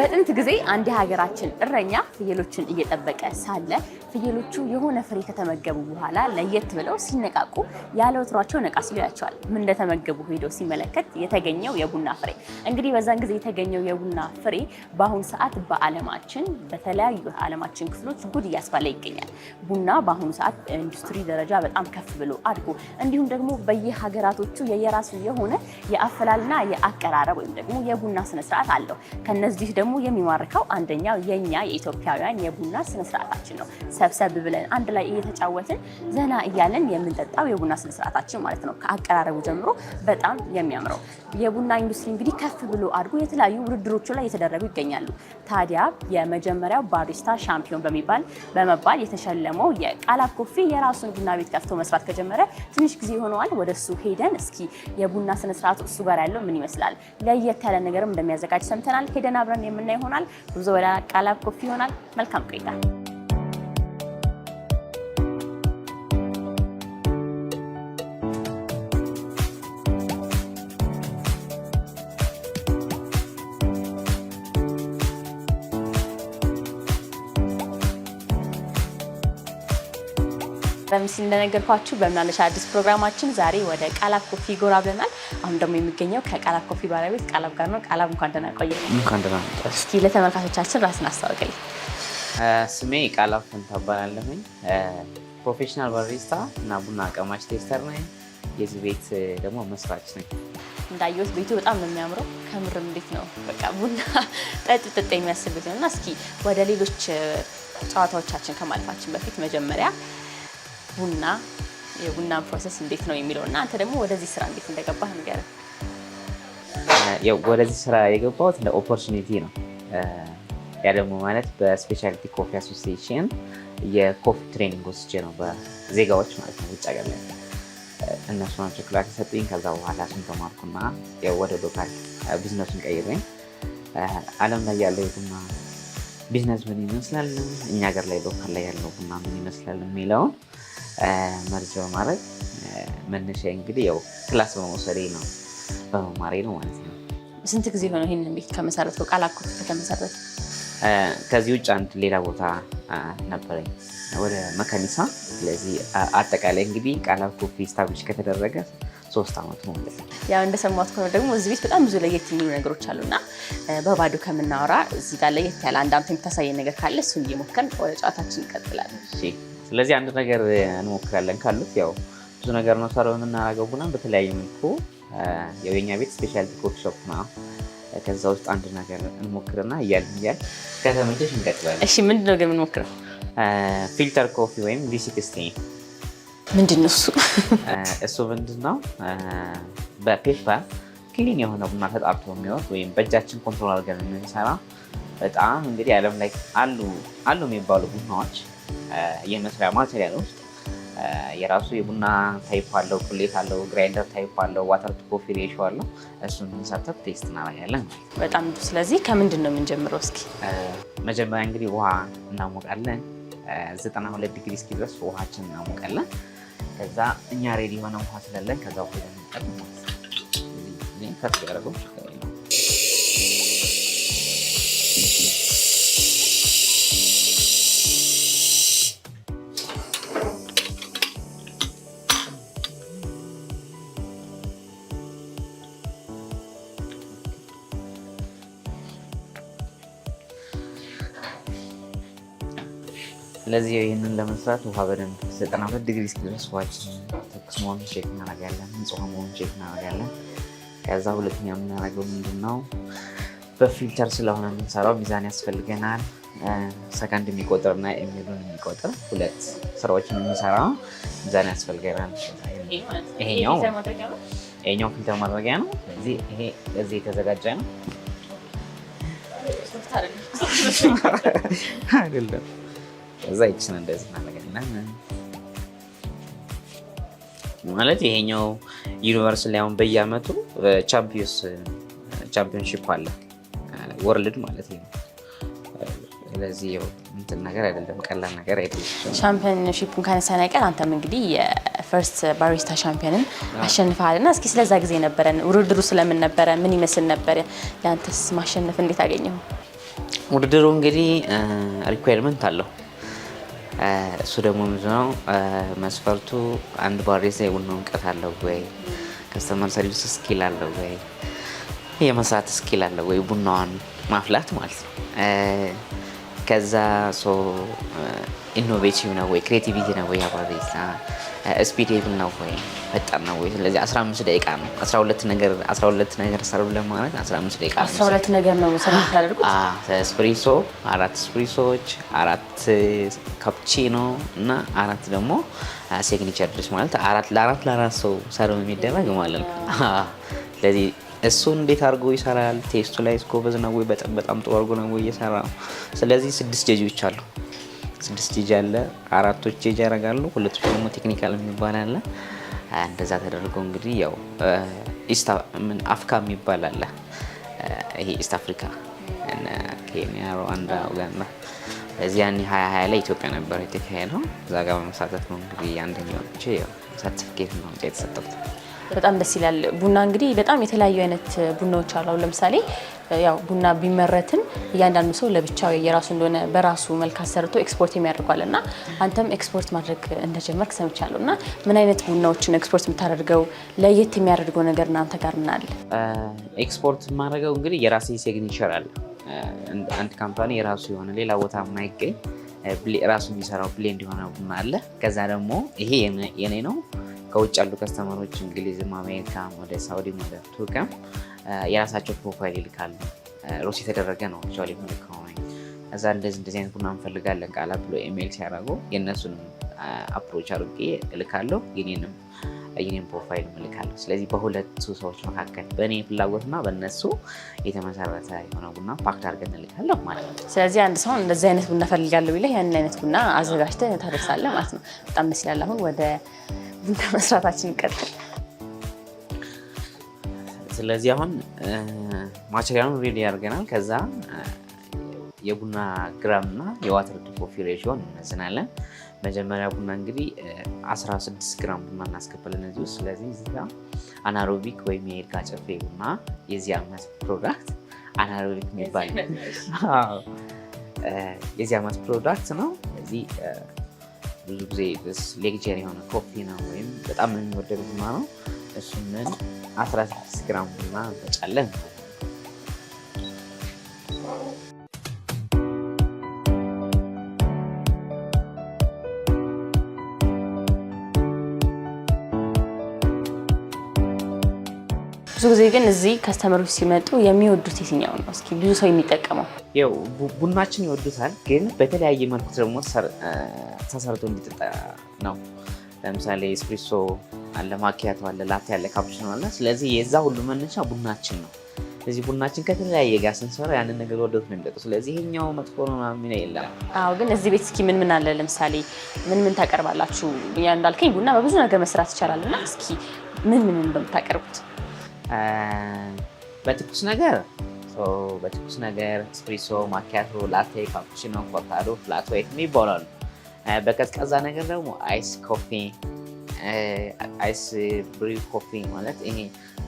በጥንት ጊዜ አንድ የሀገራችን እረኛ ፍየሎችን እየጠበቀ ሳለ ፍየሎቹ የሆነ ፍሬ ከተመገቡ በኋላ ለየት ብለው ሲነቃቁ ያለ ወትሯቸው ነቃ ሲሉ ያቸዋል። ምን እንደተመገቡ ሄዶ ሲመለከት የተገኘው የቡና ፍሬ። እንግዲህ በዛን ጊዜ የተገኘው የቡና ፍሬ በአሁኑ ሰዓት በዓለማችን በተለያዩ ዓለማችን ክፍሎች ጉድ እያስባለ ይገኛል። ቡና በአሁኑ ሰዓት ኢንዱስትሪ ደረጃ በጣም ከፍ ብሎ አድጎ እንዲሁም ደግሞ በየሀገራቶቹ የየራሱ የሆነ የአፈላልና የአቀራረብ ወይም ደግሞ የቡና ስነስርዓት አለው። ከነዚህ ደግሞ የሚማርከው አንደኛው የኛ የኢትዮጵያውያን የቡና ስነስርዓታችን ነው። ሰብሰብ ብለን አንድ ላይ እየተጫወትን ዘና እያለን የምንጠጣው የቡና ስነስርዓታችን ማለት ነው። ከአቀራረቡ ጀምሮ በጣም የሚያምረው የቡና ኢንዱስትሪ እንግዲህ ከፍ ብሎ አድጎ የተለያዩ ውድድሮቹ ላይ እየተደረጉ ይገኛሉ። ታዲያ የመጀመሪያው barista champion በመባል የተሸለመው የቃላብ ኮፊ የራሱን ቡና ቤት ከፍቶ መስራት ከጀመረ ትንሽ ጊዜ ይሆነዋል። ወደ እሱ ሄደን እስኪ የቡና ስነስርዓቱ እሱ ጋር ያለው ምን ይመስላል፣ ለየት ያለ ነገርም እንደሚያዘጋጅ ሰምተናል። ሄደን አብረን የምናይ ይሆናል። ጉዞ ወደ ቃላብ ኮፊ ይሆናል። መልካም ቆይታ። በምስል እንደነገርኳችሁ በምናለሽ አዲስ ፕሮግራማችን ዛሬ ወደ ቃላብ ኮፊ ጎራ ብለናል። አሁን ደግሞ የሚገኘው ከቃላብ ኮፊ ባለቤት ቃላብ ጋር ነው። ቃላብ እንኳን ደህና ቆየህ። እንኳን ደህና መጣሽ። እስኪ ለተመልካቾቻችን ራስን አስተዋውቅልኝ። ስሜ ቃላብ ፈንታ እባላለሁኝ። Professional barista እና ቡና አቀማሽ taster ነኝ። የዚህ ቤት ደግሞ መስራች ነኝ። እንዳየሁት ቤቱ በጣም ነው የሚያምረው። ከምርም እንዴት ነው በቃ ቡና ጠጥ ጠጥ የሚያስብ ቤት ነው እና እስኪ ወደ ሌሎች ጨዋታዎቻችን ከማለፋችን በፊት መጀመሪያ ቡና የቡናን process እንዴት ነው የሚለው እና አንተ ደግሞ ወደዚህ ስራ እንዴት እንደገባህ ንገረን። ያው ወደዚህ ስራ የገባሁት እንደ opportunity ነው። ያ ደግሞ ማለት በ Specialty Coffee Association የ coffee training ወስጄ ነው፣ በዜጋዎች ማለት ነው፣ ውጭ ሀገር ላይ እነሱ ናቸው class የሰጡኝ። ከዛ በኋላ እሱን ተማርኩና ያው ወደ local business ኡን ቀይሬ ዓለም ላይ ያለው የቡና ቢዝነስ ምን ይመስላል፣ እኛ ሀገር ላይ local ላይ ያለው ቡና ምን ይመስላል የሚለውን merge በማድረግ መነሻ እንግዲህ ያው class በመውሰዴ ነው፣ በመማሬ ነው ማለት ነው። ስንት ጊዜ ሆነው ይህንን ቤት ከመሰረትከው? ቃላብ ኮፊ ከተመሰረተ? ከዚህ ውጭ አንድ ሌላ ቦታ ነበረኝ ወደ መካኒሳ። ስለዚህ አጠቃላይ እንግዲህ ቃላብ ኮፊ establish ከተደረገ 3 ዓመቱ ማለት ነው። ያው እንደሰማሁት ከሆነ ደግሞ እዚህ ቤት በጣም ብዙ ለየት የሚሉ ነገሮች አሉና በባዶ ከምናወራ እዚህ ጋር ለየት ያለ አንድ አንተ የምታሳየን ነገር ካለ እሱን እየሞከርን ወደ ጨዋታችን እንቀጥላለን። እሺ፣ ስለዚህ አንድ ነገር እንሞክራለን ካሉት ያው ብዙ ነገር ነው serve የምናደርገው ቡና በተለያየ መልኩ። ያው የኛ ቤት specialty coffee shop ነው። ከዛ ውስጥ አንድ ነገር እንሞክርና እያልን እያልን ከተመቸሽ እንቀጥላለን። እሺ፣ ምንድን ነው ግን የምንሞክረው? Filter coffee ወይም V60። ምንድን ነው እሱ? እሱ ምንድን ነው? በ paper clean የሆነ ቡና ተጣርቶ የሚወርድ ወይም በእጃችን control አድርገን የምንሰራ በጣም እንግዲህ ዓለም ላይ አሉ አሉ የሚባሉ ቡናዎች የመስሪያ material ውስጥ የራሱ የቡና type አለው፣ ቁሌት አለው፣ grinder type አለው፣ water to coffee ratio አለው። እሱን ሰርተን taste እናደርጋለን። በጣም ስለዚህ ከምንድን ነው የምንጀምረው? እስኪ። መጀመሪያ እንግዲህ ውሃ እናሞቃለን። 92 ዲግሪ እስኪድረስ ውሃችን እናሞቃለን። ከዛ እኛ ready የሆነ ውሃ ስላለን ከዛ ውሃ ይዘን ማለት ነው። ከፍ ያደረገው ችግር የለውም። ስለዚህ ይህንን ለመስራት ውሃ በደንብ 92 ዲግሪ እስኪደርስ ውሃችን ትኩስ መሆኑን check እናደርጋለን። ንጹህ መሆኑን check እናደርጋለን። ከዛ ሁለተኛ የምናደርገው ምንድን ነው? በ filter ስለሆነ የምንሰራው ሚዛን ያስፈልገናል። ሰከንድ የሚቆጥር እና ml ኡን የሚቆጥር ሁለት ስራዎችን የሚሰራ ሚዛን ያስፈልገናል። ይሄኛው filter ማድረጊያ ነው። ስለዚህ ይሄ ለዚህ የተዘጋጀ ነው አይደለም። ከዛ ይችን እንደዚህ እናደርጋለን። ማለት ይሄኛው universe ላይ አሁን በየአመቱ championship አለ፣ world ማለት ነው። ስለዚህ ያው እንትን ነገር አይደለም፣ ቀላል ነገር አይደለም። Championship ኡን ካነሳን አይቀር አንተም እንግዲህ የ first barista champion ን አሸንፈሃል እና እስኪ ስለዛ ጊዜ ነበረን ውድድሩ ስለምን ነበረ? ምን ይመስል ነበረ? የአንተስ ማሸነፍ እንዴት አገኘው? ውድድሩ እንግዲህ requirement አለው። እሱ ደግሞ ምንድነው መስፈርቱ? አንድ ባሪስታ የቡና እውቀት አለው ወይ፣ customer service skill አለው ወይ፣ የመስራት skill አለው ወይ፣ ቡናዋን ማፍላት ማለት ነው። ከዛ so innovative ነው ወይ፣ creativity ነው ወይ፣ ባሪስታ speedable ነው ወይ፣ ፈጣን ነው ወይ? ስለዚህ 15 ደቂቃ ነው፣ 12 ነገር serve ለማለት 15 ደቂቃ ነው። 12 ነገር ነው serve የምታደርጉት? ኤስፕሬሶ፣ አራት ኤስፕሬሶዎች፣ አራት ካፕቺኖ እና አራት ደግሞ signature dish ማለት አራት ለአራት ለአራት ሰው serve የሚደረግ ማለት ነው። ስለዚህ እሱ እንዴት አድርጎ ይሰራል? Taste ኡ ላይ ጎበዝ ነው ወይ? በጣም በጣም ጥሩ አድርጎ ነው ወይ እየሰራ ነው? ስለዚህ ስድስት ጀጆች አሉ። ስድስት judge አለ። አራቶች judge ያደርጋሉ፣ ሁለቶች ደግሞ technical የሚባል አለ። እንደዛ ተደርጎ እንግዲህ ያው East አፍሪካ የሚባል አለ። ይሄ East Africa፣ እነ ኬንያ፣ ሩዋንዳ፣ ኡጋንዳ። በዚህ ያኔ 2020 ላይ ኢትዮጵያ ነበር የተካሄደው። እዛ ጋር በመሳተፍ ነው እንግዲህ አንደኛ ወጥቼ ሰርቲፊኬት ነው የተሰጠሁት። በጣም ደስ ይላል። ቡና እንግዲህ በጣም የተለያዩ አይነት ቡናዎች አሉ። አሁን ለምሳሌ ያው ቡና ቢመረትም እያንዳንዱ ሰው ለብቻው የራሱ እንደሆነ በራሱ መልክ አሰርቶ ኤክስፖርት የሚያደርጓል እና አንተም ኤክስፖርት ማድረግ እንደጀመርክ ሰምቻለሁ። እና ምን አይነት ቡናዎችን ኤክስፖርት የምታደርገው? ለየት የሚያደርገው ነገር እናንተ ጋር ምን አለ? ኤክስፖርት የማደርገው እንግዲህ የራሴ signature አለ። አንድ company የራሱ የሆነ ሌላ ቦታ የማይገኝ ራሱ የሚሰራው blend የሆነ ቡና አለ። ከዛ ደግሞ ይሄ የኔ ነው። ከውጭ ያሉ customer ኦች እንግሊዝም፣ አሜሪካም፣ ወደ ሳውዲም ወደ ቱርክም የራሳቸው profile ይልካሉ። Roast የተደረገ ነው actually የምልከው። ከዛ እንደዚህ እንደዚህ አይነት ቡና እንፈልጋለን ቃላ ብሎ ኢሜይል ሲያደርጉ የእነሱንም approach አድርጌ እልካለሁ፣ የኔን profile እልካለሁ። ስለዚህ በሁለቱ ሰዎች መካከል በእኔ ፍላጎትና በእነሱ የተመሰረተ የሆነ ቡና pack አድርገን እንልካለሁ ማለት ነው። ስለዚህ አንድ ሰው እንደዚህ አይነት ቡና ፈልጋለሁ ቢልህ ያንን አይነት ቡና አዘጋጅተህ ታደርሳለህ ማለት ነው። በጣም ደስ ይላል። አሁን ወደ ቡና መስራታችን እንቀጥል። ስለዚህ አሁን material ኡን ready አድርገናል። ከዛ የቡና ግራም እና የ water to coffee ratio ን እንመዝናለን። መጀመሪያ ቡና እንግዲህ 16 ግራም ቡና እናስገባለን እዚህ ውስጥ። ስለዚህ እዚህ ጋር anaerobic ወይም የይርጋ ጨፌ ቡና፣ የዚህ ዓመት product anaerobic የሚባል የዚህ ዓመት product ነው። እዚህ ብዙ ጊዜ luxury የሆነ coffee ነው ወይም በጣም የሚወደድ ቡና ነው። እሱንን 16 ግራም ቡና እንፈጫለን። ብዙ ጊዜ ግን እዚህ customer ኦች ሲመጡ የሚወዱት የትኛው ነው? እስኪ ብዙ ሰው የሚጠቀመው? ያው ቡናችን ይወዱታል፣ ግን በተለያየ መልኩ ደግሞ ተሰርቶ እንዲጠጣ ነው። ለምሳሌ ኤስፕሬሶ አለ፣ ማኪያቶ አለ፣ ላቴ አለ፣ ካፑቺኖ አለ። ስለዚህ የዛ ሁሉ መነሻ ቡናችን ነው። ስለዚህ ቡናችን ከተለያየ ጋር ስንሰራ ያንን ነገር ወደት ነው የሚጠጡ። ስለዚህ ይሄኛው መጥፎ ነው ምናምን የለም። አዎ፣ ግን እዚህ ቤት እስኪ ምን ምን አለ? ለምሳሌ ምን ምን ታቀርባላችሁ? ያ እንዳልከኝ ቡና በብዙ ነገር መስራት ይቻላል እና እስኪ ምን ምን እንደምታቀርቡት? በትኩስ ነገር ኤስፕሬሶ፣ ማኪያቶ፣ ላቴ፣ ካፑቺኖ፣ ኮርታዶ፣ flat white የሚባሉ አሉ። በቀዝቃዛ ነገር ደግሞ ice coffee፣ ice brew coffee ማለት ይሄ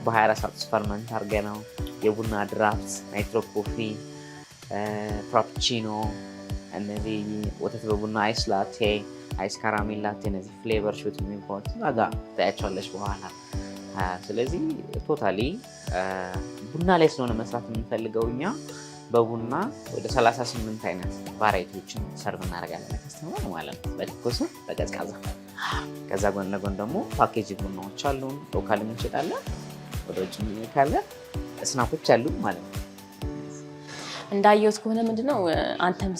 በ24 ሰዓት ውስጥ ferment አድርገ ነው፣ የቡና draft፣ nitro coffee፣ frappuccino፣ እነዚህ ወተት በቡና፣ ice latte፣ ice caramel latte፣ እነዚህ flavor shot የሚባሉት እዛ ጋ ታያቸዋለች በኋላ። ስለዚህ totally ቡና ላይ ስለሆነ መስራት የምንፈልገው እኛ በቡና ወደ 38 አይነት variety ዎችን serve እናደርጋለን ለ customer ማለት ነው፣ በትኩስም በቀዝቃዛ። ከዛ ጎን ለጎን ደግሞ ፓኬጅ ቡናዎች አሉን፣ local እንሸጣለን፣ ወደ ውጭ እንልካለን፣ snack ኦች አሉ ማለት ነው። እንዳየሁት ከሆነ ምንድነው አንተም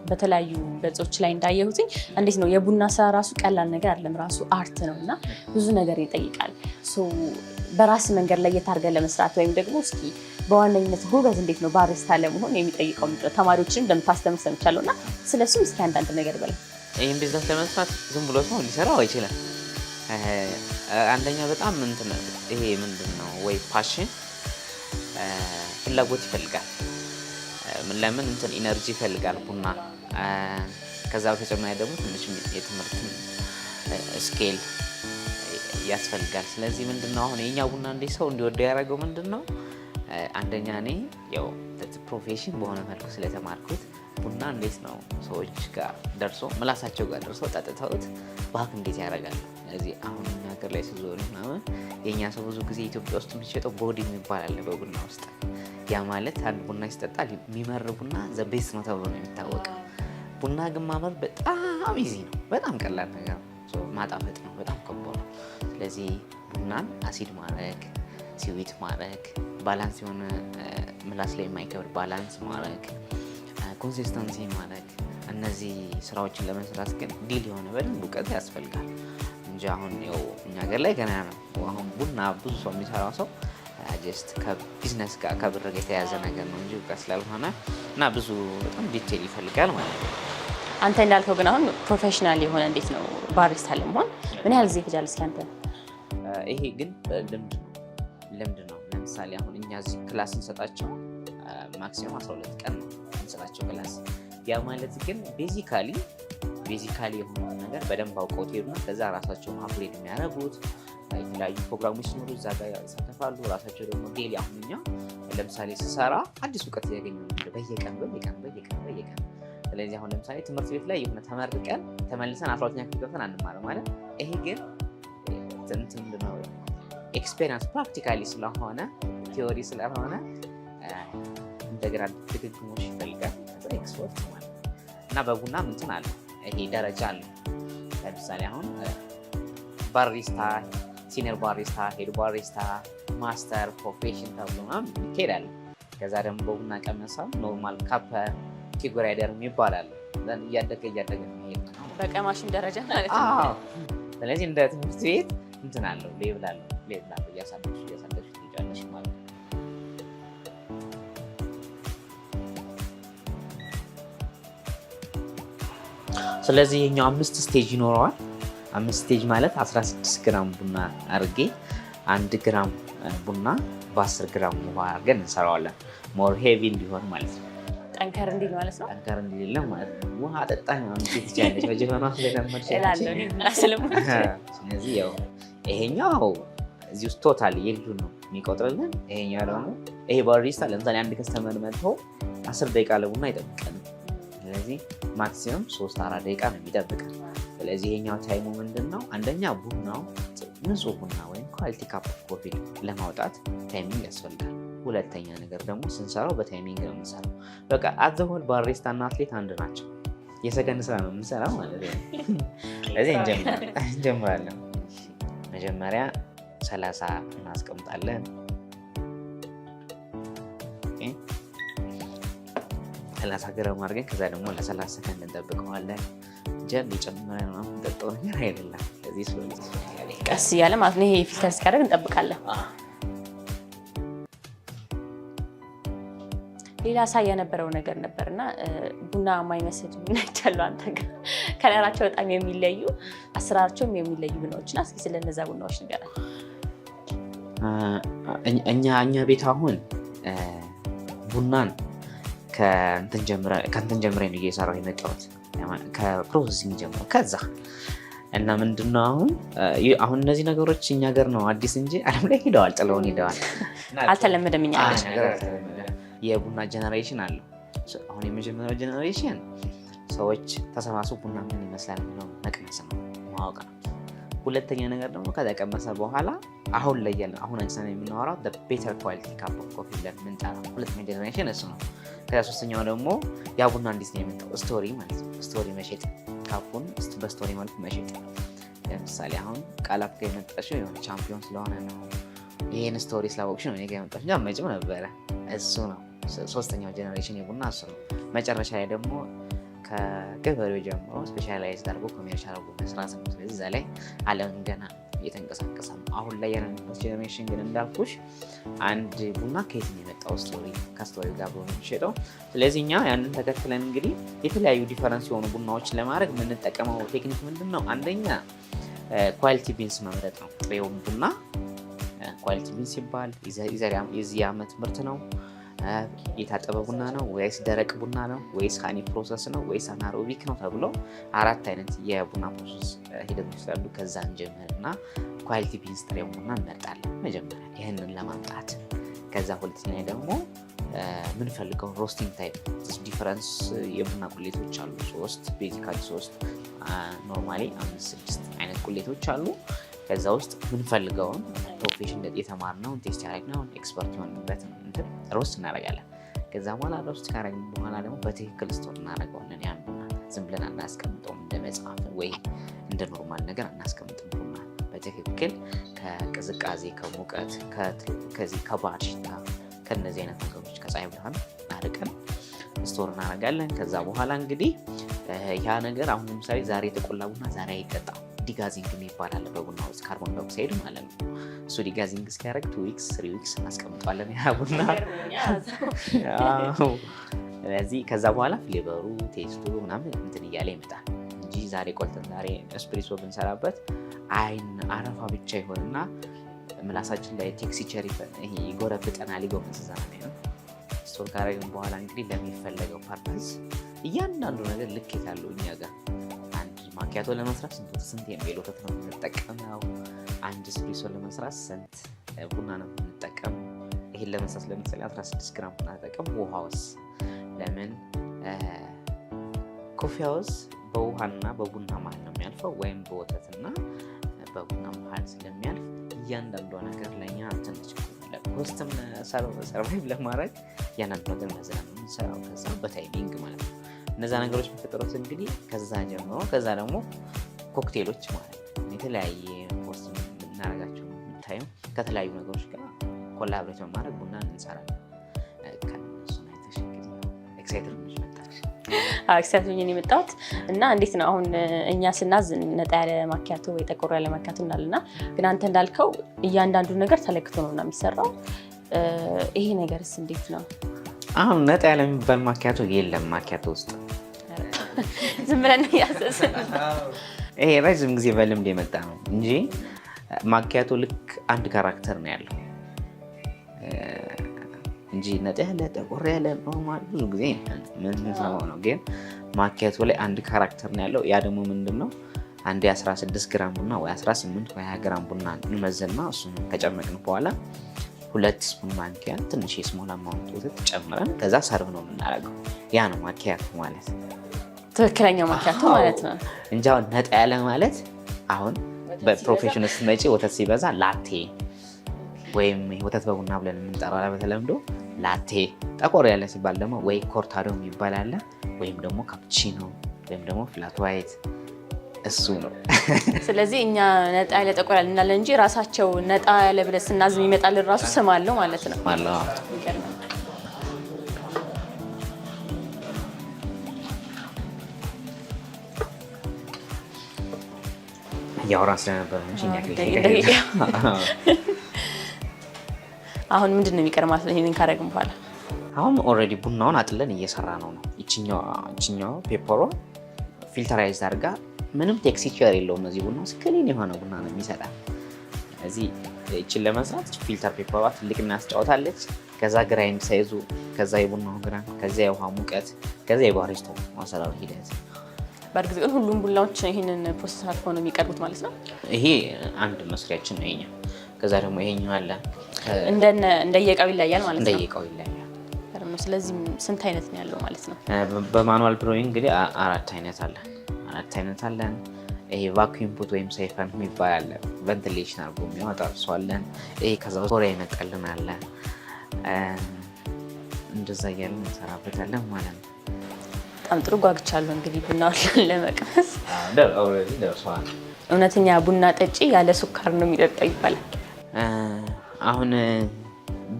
በተለያዩ ገጾች ላይ እንዳየሁትኝ እንዴት ነው የቡና ስራ ራሱ ቀላል ነገር አይደለም፣ ራሱ art ነው እና ብዙ ነገር ይጠይቃል። So በራስ መንገድ ለየት አድርገህ ለመስራት ወይም ደግሞ እስኪ በዋነኝነት ጎበዝ እንዴት ነው ባሪስታ ለመሆን የሚጠይቀው ምንድን ነው? ተማሪዎችን እንደምታስተምር ሰምቻለሁ እና ስለሱም እስኪ አንዳንድ ነገር በል። ይህን ቢዝነስ ለመስራት ዝም ብሎ ሰው ሊሰራው አይችልም። አንደኛ በጣም እንትን ይሄ ምንድን ነው ወይ passion ፍላጎት ይፈልጋል። ለምን እንትን energy ይፈልጋል ቡና። ከዛ በተጨማሪ ደግሞ ትንሽ የትምህርት skill ያስፈልጋል። ስለዚህ ምንድን ነው አሁን የኛ ቡና እንዲህ ሰው እንዲወደው ያደረገው ምንድን ነው? አንደኛ እኔ ያው Profession በሆነ መልኩ ስለተማርኩት ቡና እንዴት ነው ሰዎች ጋር ደርሶ፣ ምላሳቸው ጋር ደርሶ፣ ጠጥተውት back እንዴት ያደርጋሉ። ስለዚህ አሁን እኛ ሀገር ላይ ስዞር ምናምን የእኛ ሰው ብዙ ጊዜ ኢትዮጵያ ውስጥ የሚሸጠው body የሚባል አለ በቡና ውስጥ። ያ ማለት አንድ ቡና ሲጠጣ የሚመር ቡና the best ነው ተብሎ ነው የሚታወቀው። ቡና ግን ማመር በጣም easy ነው፣ በጣም ቀላል ነገር ነው። ማጣፈጥ ነው በጣም ከባድ ነው። ስለዚህ ቡናን አሲድ ማድረግ፣ sweet ማድረግ፣ balance የሆነ ምላስ ላይ የማይከብድ balance ማድረግ፣ consistency ማድረግ፣ እነዚህ ስራዎችን ለመስራት ግን deep የሆነ በደንብ እውቀት ያስፈልጋል እንጂ አሁን ያው እኛ ሀገር ላይ ገና ነው። አሁን ቡና ብዙ ሰው የሚሰራው ሰው just ከ ቢዝነስ ጋር፣ ከብር ጋር የተያዘ ነገር ነው እንጂ እውቀት ስላልሆነ እና ብዙ በጣም detail ይፈልጋል ማለት ነው። አንተ እንዳልከው ግን አሁን professional የሆነ እንዴት ነው barista ለመሆን ምን ያህል ጊዜ ይፈጃል? እስኪ አንተ ይሄ ግን ልምድ ነው፣ ልምድ ነው። ለምሳሌ አሁን እኛ እዚህ class እንሰጣቸው maximum 12 ቀን ነው እንሰጣቸው class። ያ ማለት ግን basically የሆነውን ነገር በደንብ አውቀውት ሄዱና ከዛ ራሳቸውን upgrade የሚያደርጉት የተለያዩ ፕሮግራሞች ሲኖሩ እዛ ጋር ይሳተፋሉ። ራሳቸው ደግሞ daily አሁን እኛ ለምሳሌ ስሰራ አዲስ እውቀት እያገኘሁ ነው በየቀን በየቀን በየቀን በየቀን። ስለዚህ አሁን ለምሳሌ ትምህርት ቤት ላይ የሆነ ተመርቀን ተመልሰን 12ኛ ክፍል ገብተን አንማርም ማለት። ይሄ ግን እንትን ምንድን ነው experience practically ስለሆነ፣ theory ስለሆነ እንደገና ድግግሞሽ ይፈልጋል። ከዛ expert ማለት ነው። እና በቡና እንትን አለ፣ ይሄ ደረጃ አለ። ለምሳሌ አሁን barista፣ senior barista፣ head barista፣ master፣ profession ተብሎ ምናምን ይካሄዳል። ከዛ ደግሞ በቡና ቀመሳው normal cupper፣ Q grader ይባላል። እያደገ እያደገ የሚሄድ ነው። በቀማሽም ደረጃ ማለት ነው። አዎ። ስለዚህ እንደ ትምህርት ቤት እንትን አለው፣ level አለው። እያሳደግሽ እያሳደግሽ ትሄጃለሽ ማለት ነው። ስለዚህ ይሄኛው አምስት stage ይኖረዋል። አምስት stage ማለት 16 ግራም ቡና አድርጌ፣ 1 ግራም ቡና በ10 ግራም ውሃ አድርገን እንሰራዋለን። More heavy እንዲሆን ማለት ነው። ጠንከር እንዲል ማለት ነው። ጠንከር እንዲል ማለት ነው። ውሃ አጠጣኝ ምናምን ትችያለሽ በጀበና ስለለመድሽ። እላለሁ እኔ ቡና ስለምወድ። ስለዚህ ያው ይሄኛው እዚህ ውስጥ total yield ኡ ነው የሚቆጥርልን። ይሄኛው ደግሞ ይሄ barista ለምሳሌ አንድ customer መጥቶ 10 ደቂቃ ለቡና አይጠብቀንም። ስለዚህ maximum 3-4 ደቂቃ ነው የሚጠብቀን። ስለዚህ ይሄኛው time ኡ ምንድን ነው? አንደኛ ቡናው ንጹህ ቡና ወይም quality cup of coffee ለማውጣት timing ያስፈልጋል። ሁለተኛ ነገር ደግሞ ስንሰራው በ timing ነው የምንሰራው። በቃ as a whole barista እና አትሌት አንድ ናቸው። የሰከንድ ስራ ነው የምንሰራው ማለት ነው። ስለዚህ እንጀምራለን። መጀመሪያ 30 እናስቀምጣለን። Okay። 30 ግራም አድርገን ከዛ ደግሞ ለ30 ሰከንድ እንጠብቀዋለን። ጀል ጨምረን ምናምን የምንጠጣው ነገር አይደለም። ስለዚህ slowly እያለ ይሄዳል። ቀስ እያለ ማለት ነው። ይሄ filter እስኪያደርግ እንጠብቃለን። ሌላ ሳይ የነበረው ነገር ነበር እና ቡና የማይመስል ቡና ይቻሉ አንተ ጋር color ኣቸው በጣም የሚለዩ፣ አሰራራቸውም የሚለዩ ቡናዎች እና እስኪ ስለነዛ ቡናዎች ንገረን። እኛ ቤት አሁን ቡናን ከእንትን ጀምሬ ነው እየሰራሁ የመጣሁት፣ ከ processing ጀምሮ። ከዛ እና ምንድነው አሁን እነዚህ ነገሮች እኛ ሀገር ነው አዲስ እንጂ ዓለም ላይ ሄደዋል፣ ጥለውን ሄደዋል። አልተለመደም እኛ ሀገር። ነገር አልተለመደም። የቡና generation አለው። አሁን የመጀመሪያው generation ሰዎች ተሰባስበው ቡና ምን ይመስላል የሚለው መቅመስ ነው፣ ማወቅ ነው። ሁለተኛ ነገር ደግሞ ከተቀመሰ በኋላ አሁን ላይ ያለ አሁን አንስተን የምናወራው better quality cup of coffee ብለን የምንጠራው ሁለተኛ generation እሱ ነው። ከዛ ሶስተኛው ደግሞ ያ ቡና እንዴት ነው የመጣው story ማለት ነው። Story መሸጥ፣ cup ኡን በ story መልኩ መሸጥ። ለምሳሌ አሁን ቃላት ጋር የመጣሽው የሆነ ቻምፒዮን ስለሆነ ነው። ይህን story ስላወቅሽ ነው እኔ ጋር የመጣሽው እንጂ አትመጭም ነበረ። እሱ ነው ሶስተኛው generation የቡና እሱ ነው። መጨረሻ ላይ ደግሞ ከገበሬው ጀምሮ specialize አድርጎ commercial አድርጎ መስራት ነው። ስለዚህ እዛ ላይ ዓለም ገና እየተንቀሳቀሰ ነው። አሁን ላይ ያለንበት generation ግን እንዳልኩሽ አንድ ቡና ከየት ነው የመጣው story፣ ከ story ጋር ብሎ ነው የሚሸጠው። ስለዚህ እኛ ያንን ተከትለን እንግዲህ የተለያዩ difference የሆኑ ቡናዎችን ለማድረግ የምንጠቀመው technique ምንድን ነው? አንደኛ quality beans መምረጥ ነው። ጥሬውን ቡና quality beans ሲባል የዚህ ዓመት ምርት ነው፣ የታጠበ ቡና ነው ወይስ ደረቅ ቡና ነው ወይስ honey process ነው ወይስ anaerobic ነው ተብሎ አራት አይነት የቡና process ሂደቶች ስላሉ ከዛ እንጀምርና quality beans ጥሬውን ቡና እንመርጣለን መጀመሪያ ይህንን ለማምጣት። ከዛ ሁለተኛ ደግሞ የምንፈልገውን roasting type difference የቡና ቁሌቶች አሉ። ሶስት፣ basically ሶስት፣ normally አምስት ስድስት አይነት ቁሌቶች አሉ። ከዛ ውስጥ የምንፈልገውን profession የተማርነውን፣ test ያደረግነውን፣ expert የሆንበትን እንትን roast እናደርጋለን። ከዛ በኋላ roast ካደረግን በኋላ ደግሞ በትክክል store እናደርገዋለን። ያን ቡና ዝም ብለን አናስቀምጠውም። እንደ መጽሐፍ ወይ እንደ normal ነገር አናስቀምጥም። ቡና በትክክል ከቅዝቃዜ፣ ከሙቀት፣ ከዚህ ከባድ ሽታ፣ ከነዚህ አይነት ነገሮች፣ ከፀሐይ ብርሃን አርቀን store እናደርጋለን። ከዛ በኋላ እንግዲህ ያ ነገር አሁን ለምሳሌ ዛሬ የተቆላ ቡና ዛሬ አይጠጣም። Degassing የሚባል አለ በቡና ውስጥ፣ carbon dioxide ማለት ነው። እሱ degassing እስኪያደርግ 2 weeks፣ 3 weeks እናስቀምጠዋለን ያ ቡና። ስለዚህ ከዛ በኋላ flavor ኡ፣ taste ኡ ምናምን እንትን እያለ ይመጣል እንጂ ዛሬ ቆልተን ዛሬ ኤስፕሬሶ ብንሰራበት አይን አረፋ ብቻ ይሆንና ምላሳችን ላይ texture ይጎረብጠናል፣ ይጎመዝዘናል ነው። Store ካረግን በኋላ እንግዲህ ለሚፈለገው purpose እያንዳንዱ ነገር ልኬት አለው እኛ ጋር። አንድ ማኪያቶ ለመስራት ስንት ml ወተት ነው የምንጠቀመው? አንድ ኤስፕሬሶ ለመስራት ስንት ቡና ነው የምንጠቀመው? ይሄን ለመስራት ለምሳሌ 16 ግራም ቡና ተጠቀም። ውሃውስ? ለምን coffee house በውሃና በቡና መሀል ነው የሚያልፈው ወይም በወተትና በቡና መሀል ስለሚያልፍ እያንዳንዷ ነገር ለእኛ ትንሽ cost ም survive ለማድረግ እያንዳንዱ ነገር መዝናን ነው የምንሰራው። ከዛ በ timing ማለት ነው። እነዛ ነገሮች የሚፈጠሩት እንግዲህ ከዛ ጀምሮ ከዛ ደግሞ ኮክቴሎች ማለት ነው፣ የተለያየ post የምናደርጋቸው የምታየው ከተለያዩ ነገሮች ጋር collaborate በማድረግ ቡና እንሰራለን። ከእነሱን አይተሽ እንግዲህ excited ሆነሽ መጣሽ። Excited ሆኜ ነው የመጣሁት። እና እንዴት ነው፣ አሁን እኛ ስናዝ ነጣ ያለ ማኪያቶ ወይ ጠቆር ያለ ማኪያቶ እንላለን፣ እና ግን አንተ እንዳልከው እያንዳንዱ ነገር ተለክቶ ነው እና የሚሰራው። ይሄ ነገርስ እንዴት ነው? አሁን ነጣ ያለ የሚባል ማኪያቶ የለም። ማኪያቶ ውስጥ ዝም ብለን እያዘዝን ይሄ ረጅም ጊዜ በልምድ የመጣ ነው እንጂ ማኪያቶ ልክ አንድ character ነው ያለው እንጂ ነጣ ያለ፣ ጠቆር ያለ normal ብዙ ጊዜ የምንሰማው ነው። ግን ማኪያቶ ላይ አንድ character ነው ያለው። ያ ደግሞ ምንድን ነው? አንድ የ16 ግራም ቡና ወይ 18 ወይ 20 ግራም ቡና እንመዝና እሱን ከጨመቅን በኋላ 2 spoon ማንኪያ ትንሽ የ small amount ወተት ጨምረን ከዛ serve ነው የምናደርገው። ያ ነው ማኪያቶ ማለት። ትክክለኛው ማኪያቶ ማለት ነው። እንጂ አሁን ነጣ ያለ ማለት አሁን በ profession ስትመጪ ወተት ሲበዛ ላቴ ወይም ወተት በቡና ብለን የምንጠራው በተለምዶ ላቴ፣ ጠቆር ያለ ሲባል ደግሞ ወይ ኮርታዶ የሚባል አለ፣ ወይም ደግሞ ካፕቺኖ ወይም ደግሞ flat white፣ እሱ ነው። ስለዚህ እኛ ነጣ ያለ፣ ጠቆር ያለ እንላለን እንጂ ራሳቸው ነጣ ያለ ብለን ስናዝ የሚመጣልን ራሱ ስም አለው ማለት ነው። አለው። ይገርማል። እያወራን ስለነበር ነው እንጂ እኛ ደቂቃ። አሁን ምንድን ነው የሚቀር ማለት ነው ይሄንን ካደረግን በኋላ? አሁን already ቡናውን አጥለን እየሰራ ነው። ይችኛዋ paper ሯ filterize አድርጋ ምንም texture የለውም። እዚህ ቡና ውስጥ clean የሆነ ቡና ነው የሚሰጣል። እዚህ ይችን ለመስራት filter paper ሯ ትልቅ ሚና ትጫወታለች። ከዛ grind size ኡ፣ ከዛ የቡናው ግራም፣ ከዛ የውሃ ሙቀት፣ ከዛ የ barista ው አሰራር ሂደት። በእርግጥ ግን ሁሉም ቡናዎች ይህንን process አልፈው ነው የሚቀርቡት ማለት ነው። ይሄ አንድ መስሪያችን ነው ይሄኛው። ከዛ ደግሞ ይሄኛው አለ። እንደየእቃው ይለያል ማለት ነው። እንደየእቃው ይለያል። ነው። ስለዚህ ስንት አይነት ነው ያለው ማለት ነው? በ manual brewing እንግዲህ አራት አይነት አለ። አራት አይነት አለን። ይሄ vacuum pot ወይም siphon የሚባል አለ። Ventilation አድርጎ የሚያወጣ እሱ አለን። ይሄ ከዛ ኮሪያ ይመጣልን አለ። እንደዛ እያለን እንሰራበታለን ማለት ነው። በጣም ጥሩ፣ ጓግቻለሁ እንግዲህ ቡናውን ለመቅመስ። Already ደርሷል። እውነተኛ ቡና ጠጪ ያለ ስኳር ነው የሚጠጣው ይባላል። አሁን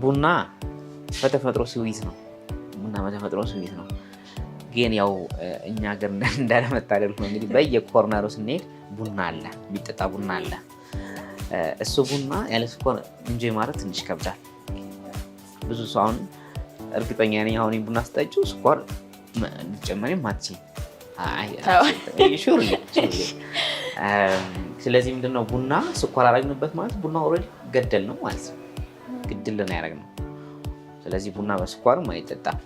ቡና በተፈጥሮ sweet ነው። ቡና በተፈጥሮ sweet ነው። ግን ያው እኛ ሀገር እንዳለመታደል ሆኖ እንግዲህ በየ corner ኡ ስንሄድ ቡና አለ፣ የሚጠጣ ቡና አለ። እሱ ቡና ያለ ስኳር enjoy ማለት ትንሽ ይከብዳል። ብዙ ሰው አሁን እርግጠኛ ነኝ አሁን ቡና ስጠጪው ስኳር ልትጨምሪም አትችይም። Sure። ስለዚህ ምንድነው፣ ቡና ስኳር አደረግንበት ማለት ቡና already ገደል ነው ማለት ነው። ግድል ነው ያደረግነው። ስለዚህ ቡና በስኳርም አይጠጣም።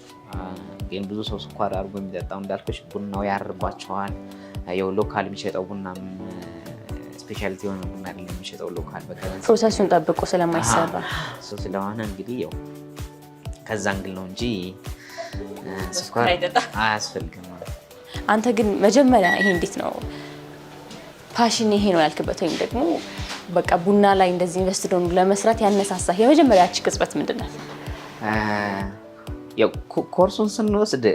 ግን ብዙ ሰው ስኳር አድርጎ የሚጠጣው እንዳልኩሽ ቡናው ያርባቸዋል። ያው local የሚሸጠው ቡና specialty የሆነ ቡና አይደለም የሚሸጠው local በቃ Process ኡን ጠብቆ ስለማይሰራ። እሱ ስለሆነ እንግዲህ ያው ከዛ angle ነው እንጂ ስኳር አያስፈልግም። አንተ ግን መጀመሪያ ይሄ እንዴት ነው passion ይሄ ነው ያልክበት ወይም ደግሞ በቃ ቡና ላይ እንደዚህ invest ሆኖ ለመስራት ያነሳሳህ የመጀመሪያች ቅጽበት ምንድን ናት? ያው ኮርሱን ስንወስድ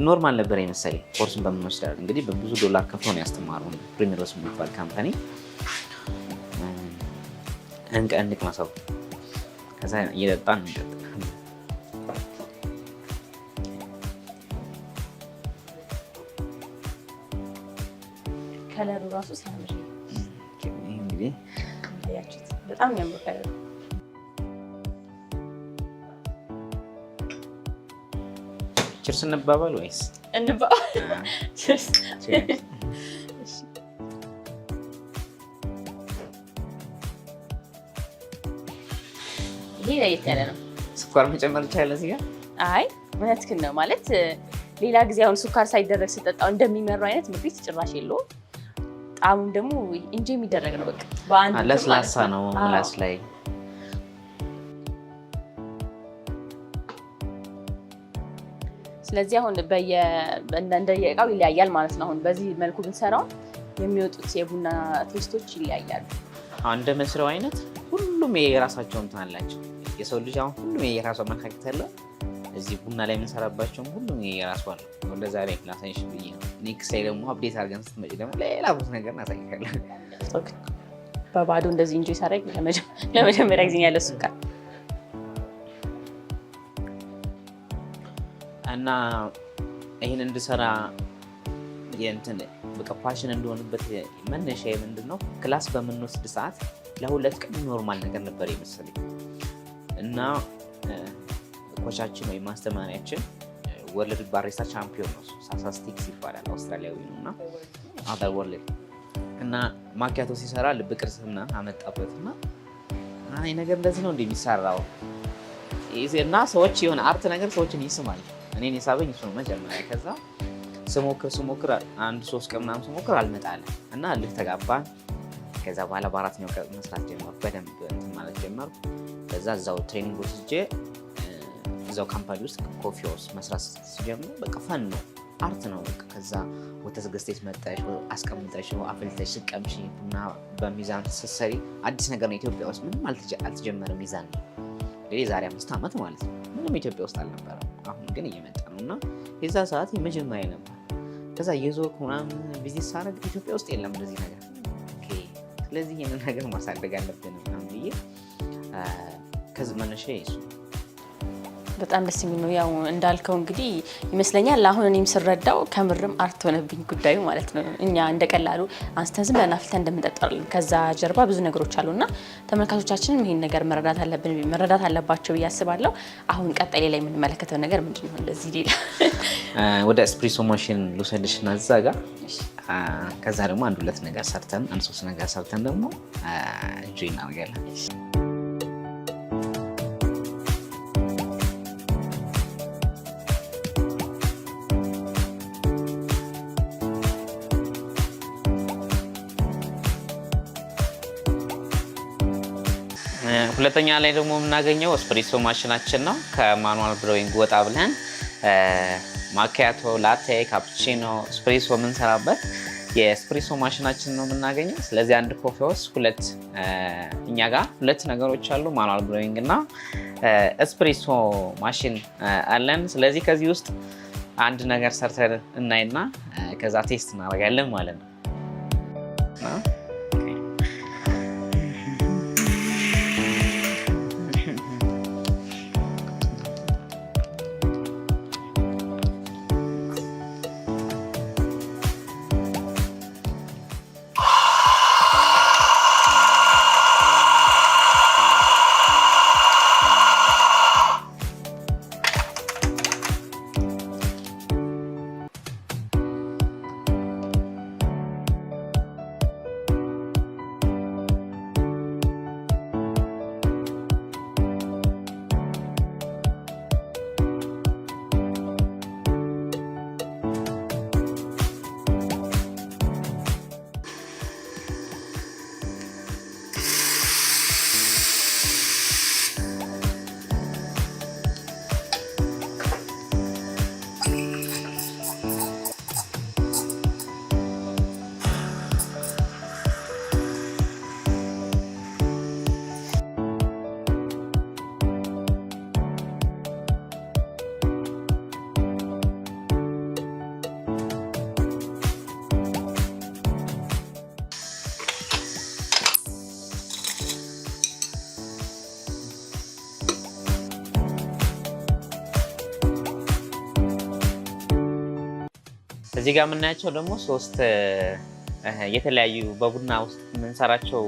normal ነበር የመሰለኝ። ኮርሱን በምንወስድ እንግዲህ በብዙ ዶላር ከፍሎ ነው ያስተማሩን ፕሪሚሮስ የሚባል company። እንቅመሰው፣ ከዛ እየጠጣን እንጠጣ። Color ኡ ራሱ ሲያምር እንግዲህ በጣም የሚያምር color ኡ። Cheers እንባባል ወይስ እንባባል? Cheers። ይሄ ለየት ያለ ነው። ስኳር መጨመር ይቻላል እዚህ ጋር? አይ እውነትህን ነው። ማለት ሌላ ጊዜ አሁን ስኳር ሳይደረግ ስጠጣው እንደሚመራው አይነት ምሪት ጭራሽ የለውም። ጣሙም ደግሞ enjoy የሚደረግ ነው። በቃ በአንድ ለስላሳ ነው ምላስ ላይ። ስለዚህ አሁን እንደየእቃው ይለያያል ማለት ነው። አሁን በዚህ መልኩ ብንሰራው የሚወጡት የቡና taste ኦች ይለያያሉ። አሁን እንደ መስሪያው አይነት ሁሉም የራሳቸው እንትን አላቸው። የሰው ልጅ አሁን ሁሉም የራሱ አመለካከት አለው። እዚህ ቡና ላይ የምንሰራባቸውም ሁሉም የራሱ አለው። ለዛሬ ላሳይሽ ብዬ ነው። Next ላይ ደግሞ update አድርገን ስትመጪ ደግሞ ሌላ ብዙ ነገር እናሳይሻለን። በባዶ እንደዚህ enjoy ሳደርግ ለመጀመሪያ ጊዜ ያለ ስኳር። እና ይህን እንድሰራ የእንትን በቃ passion እንደሆንበት መነሻ ምንድን ነው? Class በምንወስድ ሰዓት ለሁለት ቀን normal ነገር ነበር የመሰለኝ። እና coach ኣችን ወይም ማስተማሪያችን world barista champion ነው፣ ሳሳ ስቲክስ ይባላል፣ አውስትራሊያዊ ነው። እና other world እና ማኪያቶ ሲሰራ ልብ ቅርጽ ምናምን አመጣበት። እና ይህ ነገር እንደዚህ ነው እንደሚሰራው እና ሰዎች የሆነ art ነገር ሰዎችን ይስማል። እኔን የሳበኝ እሱ ነው መጀመሪያ። ከዛ ስሞክር ስሞክር አንድ 3 ቀን ምናምን ስሞክር አልመጣለም እና እልህ ተጋባን። ከዛ በኋላ በአራተኛው ቀን መስራት ጀመርኩ፣ በደንብ እንትን ማለት ጀመርኩ። ከዛ እዛው training ወስጄ እዛው company ውስጥ coffee house መስራት ስጀምር በቃ fun ነው፣ art ነው። በቃ ከዛ ወተት ገዝተሽ መጠሽ አስቀምጠሽ አፍልተሽ ስቀምሺ ቡና በሚዛን ስትሰሪ አዲስ ነገር ነው። ኢትዮጵያ ውስጥ ምንም አልተጀመረም። ሚዛን ነው እንግዲህ የዛሬ 5 ዓመት ማለት ነው። ምንም ኢትዮጵያ ውስጥ አልነበረም። አሁን ግን እየመጣ ነው እና የዛ ሰዓት የመጀመሪያ ነበር። ከዛ የዞርኩ ምናምን ቢዝነስ ሳደርግ ኢትዮጵያ ውስጥ የለም እንደዚህ ነገር። Okay፣ ስለዚህ ይህንን ነገር ማሳደግ አለብን ምናምን ብዬ ከዚህ መነሻ እሱ። በጣም ደስ የሚል ነው። ያው እንዳልከው እንግዲህ ይመስለኛል አሁን እኔም ስረዳው ከምርም art ሆነብኝ ጉዳዩ ማለት ነው። እኛ እንደ ቀላሉ አንስተን ዝም ብለን አፍልተን እንደምንጠጣው አይደለም። ከዛ ጀርባ ብዙ ነገሮች አሉና ተመልካቾቻችንም ይሄን ነገር መረዳት አለባቸው ብዬ አስባለሁ። አሁን ቀጣይ ሌላ የምንመለከተው ነገር ምንድን ነው? እንደዚህ ሌላ ወደ espresso machine ልውሰድሽ እና እዛ ጋር ከዛ ደግሞ አንድ ሁለት ነገር ሰርተን፣ አንድ ሶስት ነገር ሰርተን ደግሞ enjoy እናደርጋለን። ሁለተኛ ላይ ደግሞ የምናገኘው espresso machine ኣችን ነው። ከ manual brewing ወጣ ብለን ማኪያቶ፣ ላቴ፣ ካፕቺኖ፣ espresso የምንሰራበት የ espresso machine ኣችን ነው የምናገኘው። ስለዚህ አንድ coffee house ሁለት እኛ ጋር ሁለት ነገሮች አሉ፣ manual brewing እና espresso machine አለን። ስለዚህ ከዚህ ውስጥ አንድ ነገር ሰርተን እናይና ከዛ taste እናደርጋለን ማለት ነው። እዚህ ጋር የምናያቸው ደግሞ ሶስት የተለያዩ በቡና ውስጥ የምንሰራቸው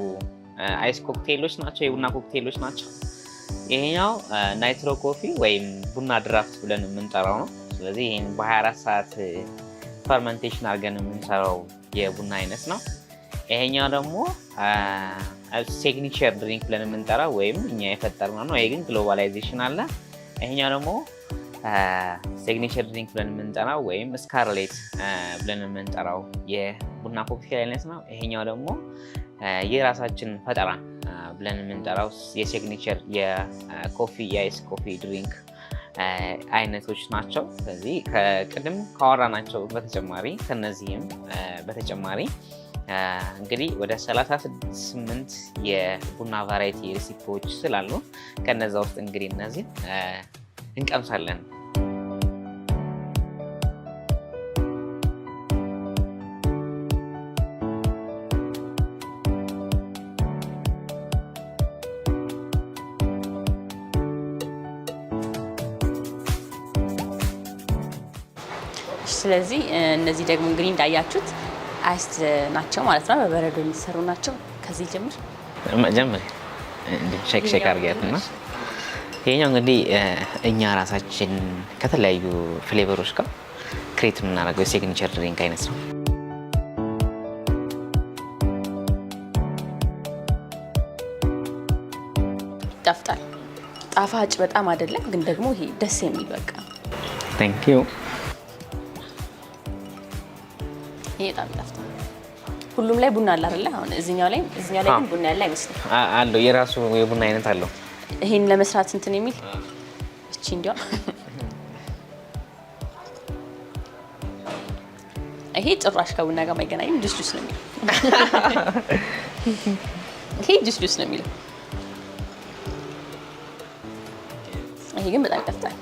ice cocktail ኦች ናቸው፣ የቡና ኮክቴሎች ናቸው። ይሄኛው nitro coffee ወይም ቡና draft ብለን የምንጠራው ነው። ስለዚህ ይህን በ24 ሰዓት fermentation አድርገን የምንሰራው የቡና አይነት ነው። ይሄኛው ደግሞ signature drink ብለን የምንጠራው ወይም እኛ የፈጠርነው ነው። ይሄ ግን globalization አለ። ይሄኛው ደግሞ signature drink ብለን የምንጠራው ወይም scarlet ብለን የምንጠራው የቡና ኮክቴል አይነት ነው። ይሄኛው ደግሞ የራሳችን ፈጠራ ብለን የምንጠራው የ signature የ coffee የ ice coffee drink አይነቶች ናቸው። ስለዚህ ከቅድም ካወራናቸው በተጨማሪ ከነዚህም በተጨማሪ እንግዲህ ወደ 38 የቡና variety recipe ዎች ስላሉ ከነዛ ውስጥ እንግዲህ እነዚህን እንቀምሳለን። ስለዚህ እነዚህ ደግሞ እንግዲህ እንዳያችሁት iced ናቸው ማለት ነው። በበረዶ የሚሰሩ ናቸው። ከዚህ ጀምር ጀምር shake shake አድርጊያት እና ይሄኛው እንግዲህ እኛ ራሳችን ከተለያዩ flavor ኦች ጋር create የምናደርገው የ signature drink አይነት ነው። ይጣፍጣል። ጣፋጭ በጣም አይደለም፣ ግን ደግሞ ይሄ ደስ የሚል በቃ Thank you። ይሄ በጣም ይጣፍጣል። ሁሉም ላይ ቡና አለ አይደለ? አሁን እዚህኛው ላይ ግን ቡና ያለ አይመስልም። አለው የራሱ የቡና አይነት አለው። ይሄን ለመስራት እንትን የሚል እቺ እንዲያው ይሄ ጭራሽ ከቡና ጋር ማይገናኝም። juice juice ነው የሚለው። ይሄ juice juice ነው የሚለው። ይሄ ግን በጣም ይጣፍጣል።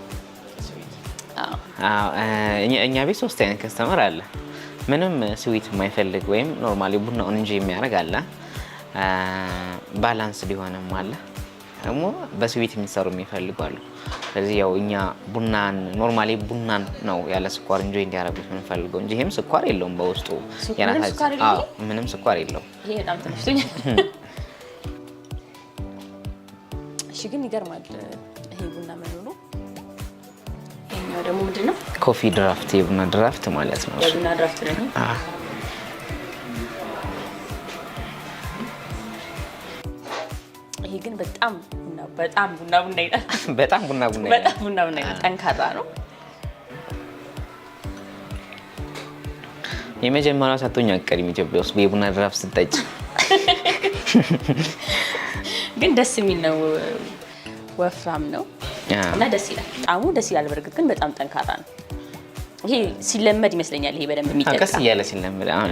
እኛ ቤት ሶስት አይነት customer አለ። ምንም sweet የማይፈልግ ወይም normally ቡናውን እንጂ የሚያደርግ አለ። balance ሊሆንም አለ ደግሞ በ sweet የሚሰሩ የሚፈልጉ አሉ። ስለዚህ ያው እኛ ቡናን normally ቡናን ነው ያለ ስኳር enjoy እንዲያደርጉት የምንፈልገው እንጂ ይሄም ስኳር የለውም በውስጡ። ምንም ስኳር የለውም። ይሄ በጣም ተመችቶኛል። እሺ ግን ይገርማል ይሄ ቡና መኖሩ። ይሄኛው ደግሞ ምንድን ነው? Coffee draft፣ የቡና draft ማለት ነው። የቡና draft ነው ይሄ። ይሄ ግን በጣም ቡና በጣም ቡና ቡና ይላል። በጣም ቡና ቡና ይላል። በጣም ቡና ቡና ይላል። ጠንካራ ነው። የመጀመሪያው ሳትሆኝ አትቀሪም ኢትዮጵያ ውስጥ የቡና draft ስትጠጪ። ግን ደስ የሚል ነው። ወፍራም ነው እና ደስ ይላል። ጣሙ ደስ ይላል። በእርግጥ ግን በጣም ጠንካራ ነው። ይሄ ሲለመድ ይመስለኛል። ይሄ በደንብ የሚጠጣ ቀስ እያለ ሲለመድ አሁን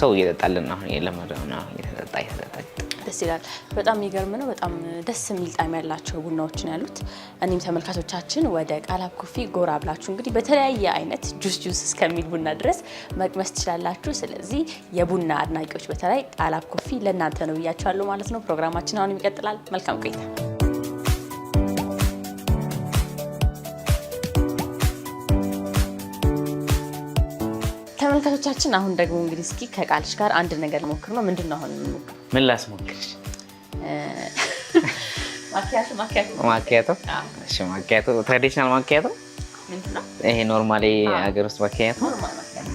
ሰው እየጠጣልን ነው። አሁን የለመደው ነው። እየተጠጣ እየተጠጣ ደስ ይላል። በጣም የሚገርም ነው። በጣም ደስ የሚል ጣዕም ያላቸው ቡናዎች ነው ያሉት። እኔም ተመልካቾቻችን ወደ ቃላብ coffee ጎራ ብላችሁ እንግዲህ በተለያየ አይነት juice juice እስከሚል ቡና ድረስ መቅመስ ትችላላችሁ። ስለዚህ የቡና አድናቂዎች በተለይ ቃላብ coffee ለእናንተ ነው ብያችኋለሁ ማለት ነው። ፕሮግራማችን አሁንም ይቀጥላል። መልካም ቆይታ። ተመልካቾቻችን አሁን ደግሞ እንግዲህ እስኪ ከቃልሽ ጋር አንድ ነገር ልሞክር ነው። ምንድን ነው አሁን የምንሞክረው? ምን ላስሞክርሽ? ማኪያቶ። ማኪያቶ። ማኪያቶ። እሺ፣ ማኪያቶ traditional ማኪያቶ ምንድን ነው ይሄ? Normally ሀገር ውስጥ ማኪያቶ። Normal ማኪያቶ።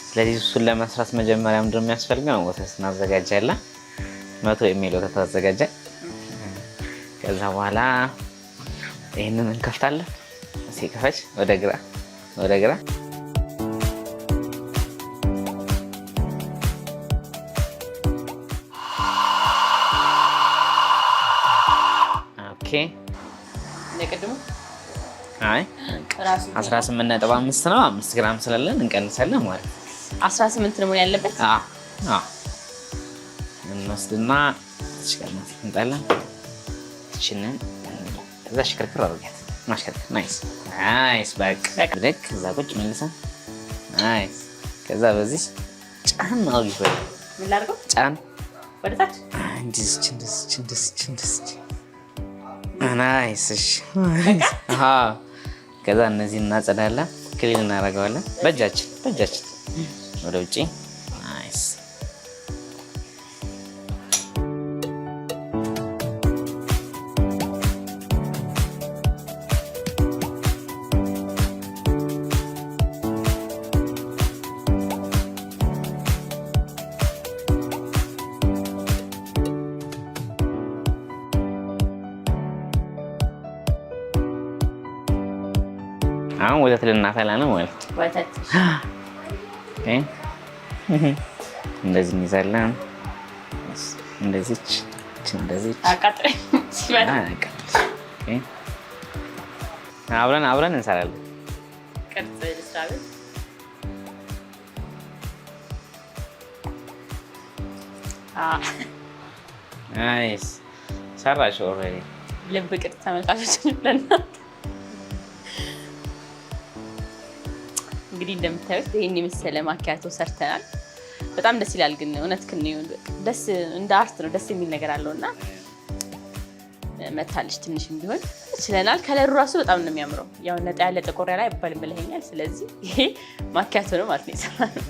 ስለዚህ እሱን ለመስራት መጀመሪያ ምንድን ነው የሚያስፈልገው? ወተት እናዘጋጃለን። 100 ml ወተት አዘጋጀን። ከዛ በኋላ ይህንን እንከፍታለን። እስኪ ክፈች። ወደ ግራ፣ ወደ ግራ። Okay። እንደቅድሙ አይ ራሱ 18.5 ነው። 5 ግራም ስላለን እንቀንሳለን ማለት ነው። 18 ነው መሆን ያለበት። አዎ፣ እንወስድና እዚህ ጋር እናስቀምጣለን። ይችንን ከዛ ሽክርክር አድርጊያት። ማሽከርከር። Nice, nice። በቃ ልክ እዛ ቁጭ መልሰን nice። ከዛ በዚህ ጫን አድርጊ። ምን ላድርገው? ጫን። ወደ ታች። እንደዚች እንደዚች እንደዚች እንደዚች። Nice። እሺ፣ አዎ። ከዛ እነዚህን እናጸዳለን። Clean እናደርገዋለን በእጃችን ወደ ውጭ። Nice። አሁን ወተት ልናፈላ ነው ማለት ነው። ወተት። Okay። እንደዚህ እንይዛለን። እንደዚች እንደዚች። አቃጥለኝ ሲበላ። Okay። አብረን እንሰራለን። ቅርጽ ልስራ ብል Nice፣ ሰራሽ already። ልብ ቅርጽ ተመልካቾች ለእናንተ። እንግዲህ እንደምታዩት ይህን የመሰለ ማኪያቶ ሰርተናል። በጣም ደስ ይላል። ግን እውነት ክን ደስ እንደ art ነው፣ ደስ የሚል ነገር አለው እና መታለች ትንሽም ቢሆን ችለናል። Color ኡ ራሱ በጣም ነው የሚያምረው። ያው ነጣ ያለ ጠቆር ያለ አይባልም ብለኸኛል። ስለዚህ ይሄ ማኪያቶ ነው ማለት ነው የሰራነው።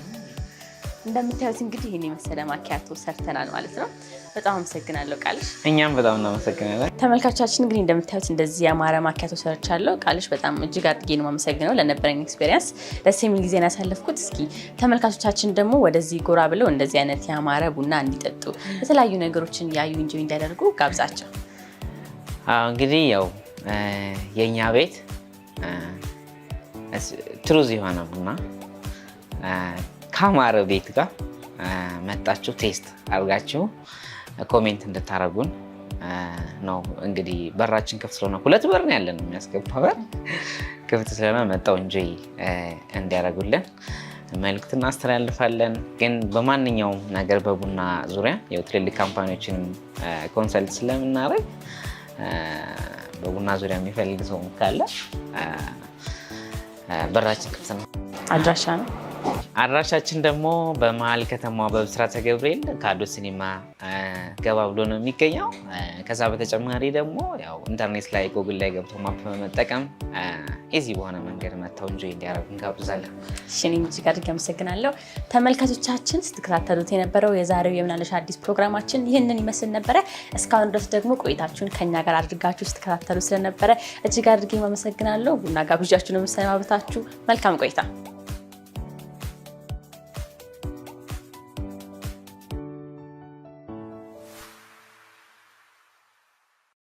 እንደምታዩት እንግዲህ ይህን የመሰለ ማኪያቶ ሰርተናል ማለት ነው። በጣም አመሰግናለሁ ቃልሽ። እኛም በጣም እናመሰግናለን። ተመልካቾቻችን፣ እንግዲህ እንደምታዩት እንደዚህ ያማረ ማኪያቶ ሰርቻለሁ። ቃልሽ፣ በጣም እጅግ አድርጌ ነው የማመሰግነው ለነበረኝ experience። ደስ የሚል ጊዜን ያሳለፍኩት። እስኪ ተመልካቾቻችን ደግሞ ወደዚህ ጎራ ብለው እንደዚህ አይነት ያማረ ቡና እንዲጠጡ፣ የተለያዩ ነገሮችን ያዩ enjoy እንዲያደርጉ ጋብዛቸው። አዎ፣ እንግዲህ ያው የእኛ ቤት truth የሆነ ቡና ካማረ ቤት ጋር መጣችሁ taste አድርጋችሁ comment እንድታደርጉን ነው። እንግዲህ በራችን ክፍት ስለሆነ፣ ሁለት በር ነው ያለን፣ የሚያስገባ በር ክፍት ስለሆነ መጣው enjoy እንዲያደርጉልን መልዕክት እናስተላልፋለን። ግን በማንኛውም ነገር በቡና ዙሪያ ያው ትልልቅ company ዎችንም consult ስለምናደርግ በቡና ዙሪያ የሚፈልግ ሰው ካለ በራችን ክፍት ነው። አድራሻ ነው። አድራሻችን ደግሞ በመሀል ከተማ በብስራተ ገብርኤል ካዶ ሲኒማ ገባ ብሎ ነው የሚገኘው። ከዛ በተጨማሪ ደግሞ ያው ኢንተርኔት ላይ፣ ጎግል ላይ ገብቶ map በመጠቀም easy በሆነ መንገድ መጥተው enjoy እንዲያደርጉ እንጋብዛለን። እሺ፣ እኔም እጅግ አድርጌ አመሰግናለሁ። ተመልካቾቻችን፣ ስትከታተሉት የነበረው የዛሬው የምናለሽ አዲስ ፕሮግራማችን ይህንን ይመስል ነበረ። እስካሁን ድረስ ደግሞ ቆይታችሁን ከኛ ጋር አድርጋችሁ ስትከታተሉ ስለነበረ እጅግ አድርጌ አመሰግናለሁ። ቡና ጋብዣችሁ ነው የምሰናበታችሁ። መልካም ቆይታ።